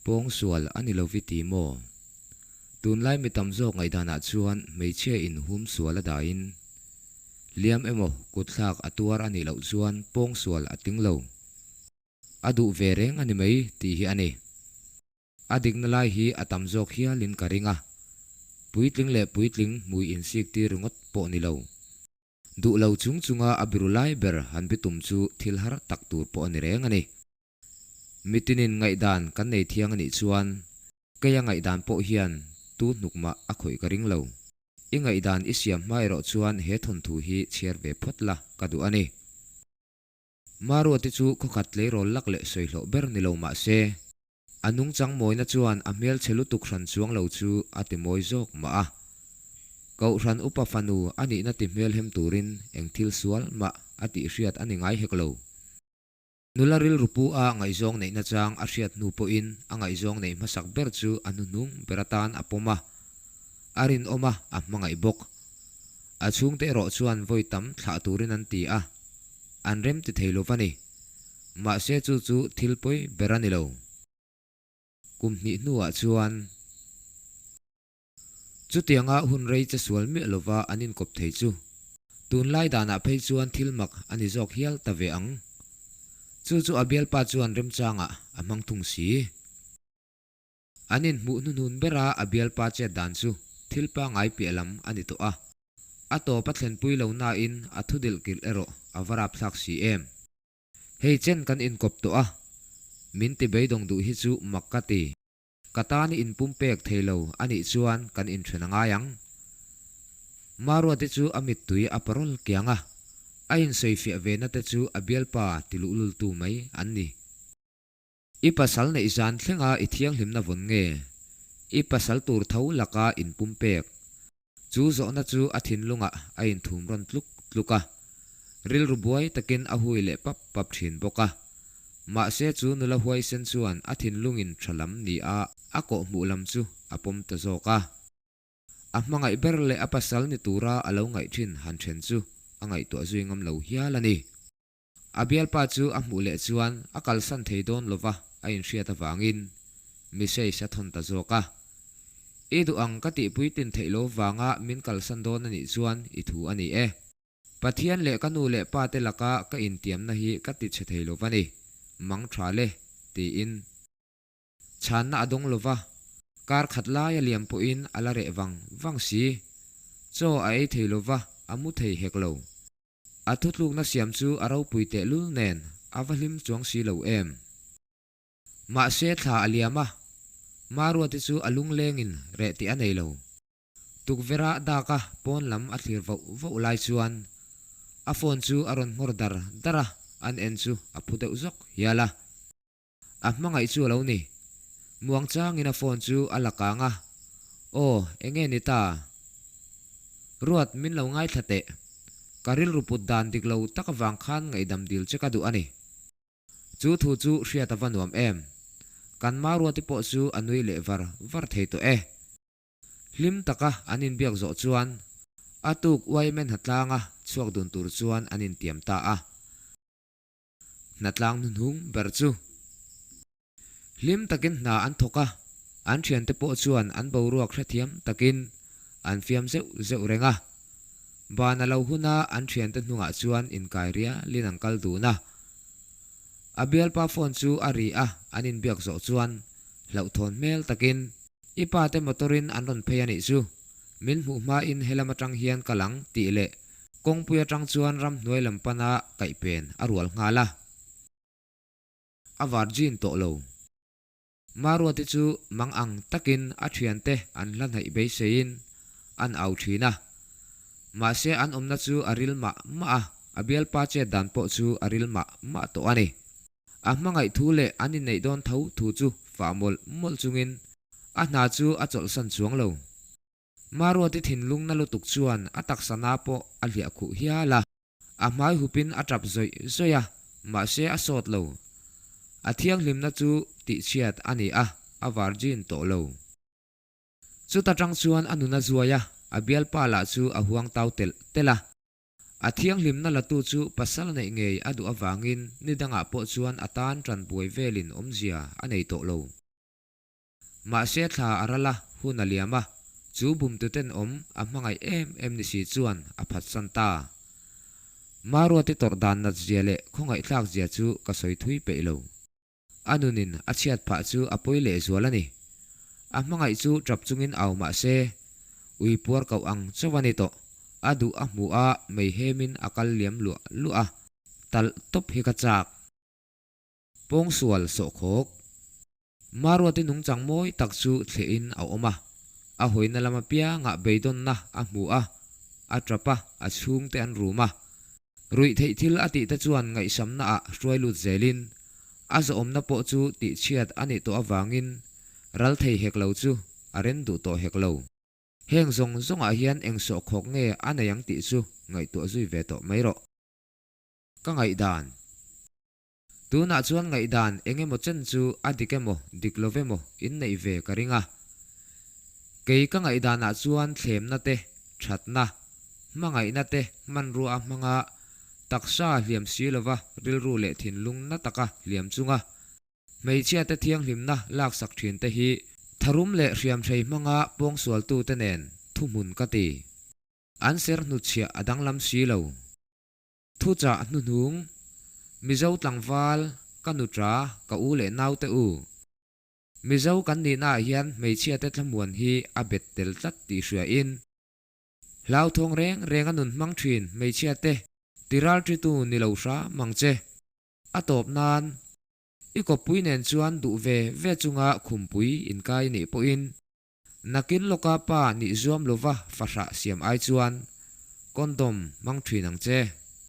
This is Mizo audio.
Pawngsual a ni lovi ti maw? Tunlai mi tam zawk ngaihdanah chuan hmeichhia in hum sual a dahin liam emaw kutthlak a tuar a nih loh chuan pawngsual a tling lo. A duh ve reng a ni mai tih hi a ni. A dikna lai hi a tam zawk hialin ka ring a, puitling leh puitling hmui insik tir ringawt pawh ni lo. Duh lo chung chunga a biru lai ber han bitum chu thil har tak tur pawh a ni reng a ni. Mitinin ngaihdan kan nei thiang a nih chuan keia ngaihdan pawh hian tu hnuk mah a khawih ka ring lo. I ngaihdan i siam hma erawh chuan he thawnthu hi chhiar ve phawt la ka duh a ni. Maruati chu khawkhat tleirawl lak leh sawi hlawh ber ni lo mah se, a nungchang mawina chuan a hmelchhe lutuk hran chuang lo chu a ti mawi zawk mah a. Kohhran upa fanu a nihna ti hmelhem turin eng thil sual mah a tih hriat a ni ngai hek lo. Nula rilru pu a ngaihzawng neihna chang a hriat hnu pawhin a ngaihzawng neih hmasak ber chu a hnuhnung ber atan a pawm a, a rinawm a, a hmangaih bawk. A chhungte erawh chuan vawi tam thlah turin an ti a, an rem ti thei lo va ni. Mahse chu chu thil pawi ber a ni lo. Kum hnih hnuah chuan. Chutianga hun rei che sual miah lova an inkawp thei chu tunlai danah phei chuan thil mak a ni zawk hial ta ve ang. Chu chu a bialpa chuan remchangah a hmang thung si. An inhmuh hnuhnun bera a bialpa chet dan chu thil pangngai piah lam a ni tawh a. A tawp a thlenpui lo nain a thudilh kilh erawh a va rapthlak si em. Hei chen kan inkawp tawh a, min ti beidawng duh hi chu mak ka ti. Ka tan i inpumpek thei lo a nih chuan kan inthen a ngai ang. Maruati chu a mittui a parawl kiang a, a insawifiah ve na te chu a bialpa ti luhlultu mai an ni. I pasal neih zan thlenga i thianghlimna vawn nge? I pasal tur tho laka inpumpek? Chu zawhna chu a thinlungah a inthum rawn tluk tluk a, rilru buai takin a hui leh pap pap thin bawk a. Mahse chu nula huaisen chuan a thinlungin tha lam ni a a kawhhmuh lam chu a pawm ta zawk a. A hmangaih ber leh a pasal ni tura a lo ngaih thin han then chu a ngaihtuah zui ngam lo hial a ni. A bialpa chu a hmuh leh chuan a kalsan thei dawn lova a inhriat avangin message a thawn ta zawk a. I duh ang ka tihpui tin theih lo vanga min kalsan dawn a nih chuan i thu a ni e. Pathian leh ka nu leh pa te laka ka intiamna hi ka ti chhe thei lova ni, mang tha le, tiin. Chhanna a dawng lova, kar khat lai a liam pawhin a la reh vang vang si. Chaw a ei thei lova, a mu thei hek lo. A thutlukna siam chu a ropui tehlul nen a va hlim chuang si lo em. Mahse thla a liam a, Maruati chu a lunglengin reh tih a nei lo. Tukverh-ah dak a pawn lam a thlir voh voh lai chuan a phone chu a rawn nghawr dar dar a, an en chu a phu deuh zawk hial a. A hmangaih chu a lo ni. Muangchangin a phone chu a la kang a, Aw, enge ni ta? Ruat, min lo ngaithla teh. Ka rilru put dan dik lo tak avang khan ngaihdam dil che ka duh a ni. Chu thu chu hriat a va nuam em. Kan Maruati pawh chu a nui leh var var thei tawh e. Hlim taka an inbiak zawh chuan a tuk uaimen hnatlanga chhuak dun tur chuan an intiam ta a. Hnatlang hnuhnung ber chu hlim takin hna an thawk a, an thiante pawh chuan an boruak hrethiam takin an fiam zeuh zeuh reng a. Ban a lo huna an thiante hnungah chuan inkai rialin an kal dun a. A bialpa phone chu a ri a, an inbiak zawh chuan hlauhthawn hmel takin, I pa te motor-in an rawn phei a nih chu, min hmuh hmain helam atang hian kal ang tih leh Kawngpui atang chuan ramhnuai lam pana kaih pen a rual nghal a. A virgin tawh lo. Maruati chu mang ang takin a thiante an hla hnaih beiseiin an au thin a. Mahse an awmna chu a ril mah mah a, a bialpa chet dan pawh chu a ril mah mah tawh a ni. A hmangaih thu leh an inneih dawn tho thu chu fah mawlh mawlh chungin a hna chu a chawlhsan chuang lo. Maruati thinlung na lutuk chuan a taksa na pawh a hliah khuh hial a, a hmai hupin a tap zawih zawih a, mahse a sawt lo. A thianghlimna chu tihchhiat a ni a, a virgin tawh lo. Chuta tang chuan a nun a zuai a, a bialpa lah chu a huang tau telh telh a. A thianghlimna latu chu pasal neih ngei a duh avangin ni dangah pawh chuan a tan tanbuai velin awmzia a nei tawh lo. Mahse thla a ral a, hun a liam a, chu bumtu tenawm a hmangaih em em ni si chuan a phatsan ta. Maruati tawrh dan nat zia leh khawngaihthlak zia chu ka sawi thui peih lo. A nunin a chhiat phah chu a pawi lehzual a ni. A hmangaih chu tap chungin au mah se, ui puar koh ang chauh a ni tawh. A duh a hmu a, mei hemin a kal liam luah luah a, talh tawp hi ka chak. Pawngsual sawhkhawk. Maruati nungchang mawi tak chu thlehin a awm a, a hawina lam apiangah beidawnna a hmu a, a tap a, a chhungte an rum a. Ruih theih thil a tih te chuan ngaihsamna ah hruai lut zelin a zawhawmna pawh chu tihchhiat a nih tawh avangin ral thei hek lo chu a ren duh tawh hek lo. Heng zawng zawngah hian eng sawhkhawk nge a nei ang tih chu ngaihtuah zui ve tawh mai rawh. Ka ngaihdan. Tunah chuan ngaihdan eng emaw chen chu a dik emaw dik lo emaw in neih ve ka ring a. Kei ka ngaihdanah chuan thlemna te, thatna, hmangaihna te hmanrua a hmanga taksa hliam si lova rilru leh thinlung na taka hliam chunga hmeichhia te thianghlimna laksak thin te hi tharum leh hriamhrei hmanga pawngsualtu te nen thuhmun ka ti. An ser hnutchhiah a danglam si lo. Thuchah hnuhnung, Mizo tlangval, ka nutra, ka u leh naute u. Mizo kan nihnaah hian hmeichhiate thlamuan hi a bet tel tlat tih hriain, hlauthawng reng reng a nun hmang thin hmeichhiate tiralṭitu ni lo hram ang che. A tawp nan, i kawppui nen chuan duh ve ve chunga khumpui inkai nih pawhin, Nakin lawka pa nih zuam lova fahrah siam ai chuan condom hmang thin ang che.